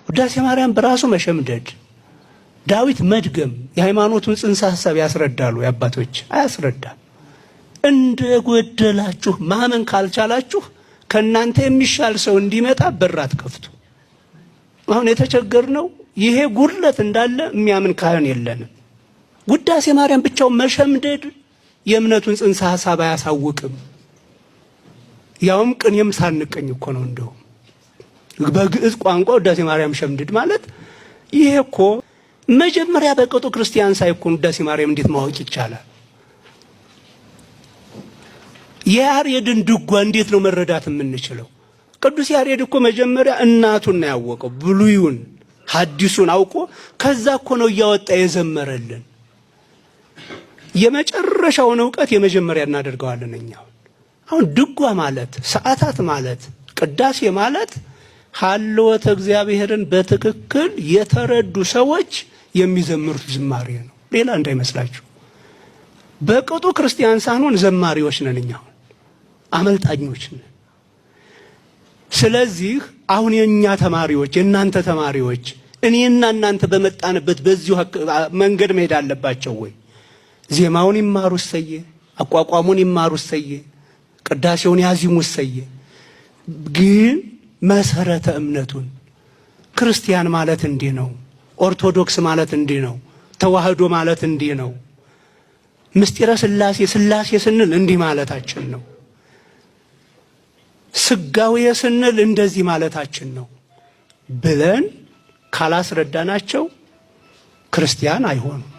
ውዳሴ ማርያም በራሱ መሸምደድ፣ ዳዊት መድገም የሃይማኖቱን ጽንሰ ሐሳብ ያስረዳሉ? የአባቶች አያስረዳም። እንደ ጎደላችሁ ማመን ካልቻላችሁ ከእናንተ የሚሻል ሰው እንዲመጣ በር አትከፍቱ። አሁን የተቸገርነው ይሄ ጉድለት እንዳለ የሚያምን ካህን የለንም። ውዳሴ ማርያም ብቻውን መሸምደድ የእምነቱን ጽንሰ ሐሳብ አያሳውቅም። ያውም ቅኔም ሳንቀኝ እኮ ነው። እንደውም በግዕዝ ቋንቋ ውዳሴ ማርያም ሸምድድ ማለት ይሄ እኮ መጀመሪያ በቅጡ ክርስቲያን ሳይኮን ውዳሴ ማርያም እንዴት ማወቅ ይቻላል? የያሬድን ድጓ እንዴት ነው መረዳት የምንችለው? ቅዱስ ያሬድ እኮ መጀመሪያ እናቱን ነው ያወቀው፣ ብሉዩን ሐዲሱን አውቆ ከዛ እኮ ነው እያወጣ የዘመረልን። የመጨረሻውን እውቀት የመጀመሪያ እናደርገዋለን እኛ። አሁን ድጓ ማለት ሰዓታት ማለት ቅዳሴ ማለት ሀልወተ እግዚአብሔርን በትክክል የተረዱ ሰዎች የሚዘምሩት ዝማሬ ነው። ሌላ እንዳይመስላችሁ። በቅጡ ክርስቲያን ሳንሆን ዘማሪዎች ነን እኛ፣ አሁን አመልጣኞች ነን። ስለዚህ አሁን የእኛ ተማሪዎች የእናንተ ተማሪዎች እኔና እናንተ በመጣንበት በዚሁ መንገድ መሄድ አለባቸው ወይ? ዜማውን ይማሩ እሰየ፣ አቋቋሙን ይማሩ እሰየ፣ ቅዳሴውን ያዚሙ እሰየ። ግን መሰረተ እምነቱን ክርስቲያን ማለት እንዲህ ነው፣ ኦርቶዶክስ ማለት እንዲህ ነው፣ ተዋህዶ ማለት እንዲህ ነው፣ ምስጢረ ስላሴ ስላሴ ስንል እንዲህ ማለታችን ነው፣ ስጋዌ ስንል እንደዚህ ማለታችን ነው ብለን ካላስረዳናቸው ክርስቲያን አይሆኑም።